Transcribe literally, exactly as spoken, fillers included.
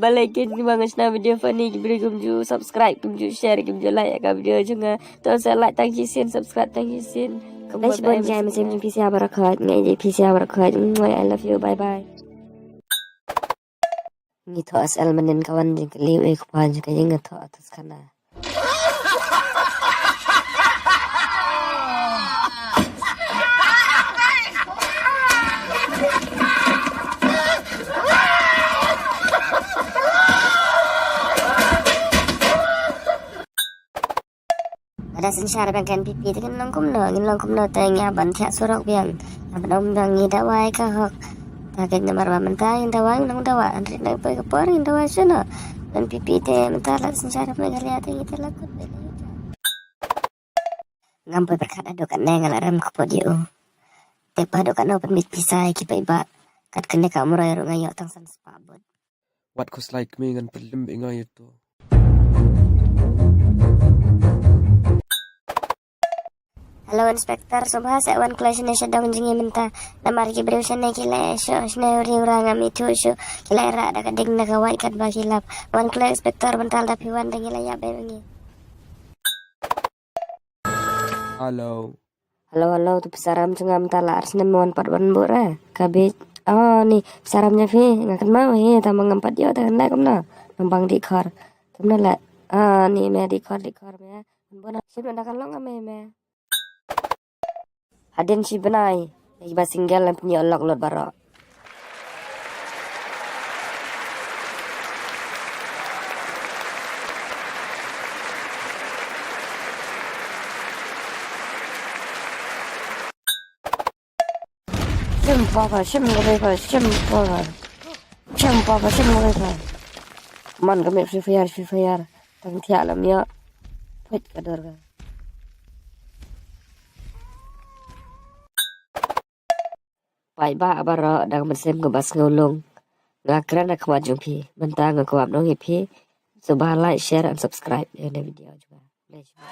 Balei kine ba nga shna video funny ki briew kim ju subscribe, kim ju share, kim ju like ïa ka video jong nga. To sa like tang shisien, subscribe tang shisien. Thanks bun jai mynsiem jong phi sha baroh khoit, nga ïeit ïa phi sha baroh khoit. Mwah, I love you. Bye bye. Ngi thoh S L mynnin ka wan jingkylli u e kpa jong ka ïing, nga thoh atus khana. Lada synshar biang ka N P P te kin long kumno, ngin long kumno te ngi hap ban thiah surok biang. Hap ban ong biang ngi dawa ïa ka hok. Ta kin namar ba mynta ngin dawa, ngin long dawa, hynrei nang poi ka por ngin dawa shano. N P P te mynta la synshar Meghalaya te ngi te la kut beit. Ngam poi pyrkhat haduh katne nga la rem kput ïa u. Te haduh katno pynbit pisa ïa ki paidbah. Kat kane ka umroi ruh nga ïoh tang san spah bud. Wat khuslai kmie, ngan pynlem bad nga ïa to. Hello Inspector, sngewbha sa wan kloi shane sha dong jong ngi mynta. Namar ki briew shane ki la ïa shoh shane u riewra, ngam ithuh shuh. Ki la ïa rah da ka ding na ka wait katba ki lap. Wan kloi Inspector mynta, lada phi wan da ngi la ïap bad ngi. Hello. Hello, hello, to pisa ram jong nga mynta la ar snem wan pat wan buh re. Ka bit. Oh, ni pisa ram jong phi, nga kynmaw hi, tang ba ngam pat ïoh, te kane kumno. Nang bang dih khor. Kumno le. Ah, ni me dih khor, dih khor me. Bun shim da kan long me me. Hadien shi bnai. Ïa ba single nang pynïoh lok lut baroh. Shim papa, shim papa, shim papa. Shim papa, shim papa. Man ka mih Free Fire, Free Fire. Tang thiah lam ïoh. Phet ka dor ka. Paidbah baroh dang mynsiem kaba sngewlung. Nga kren na khmat jong phi. Mynta nga kwah ban ong ïa phi. Sngewbha like, share and subscribe ïa kane video jong nga. Khublei shibun.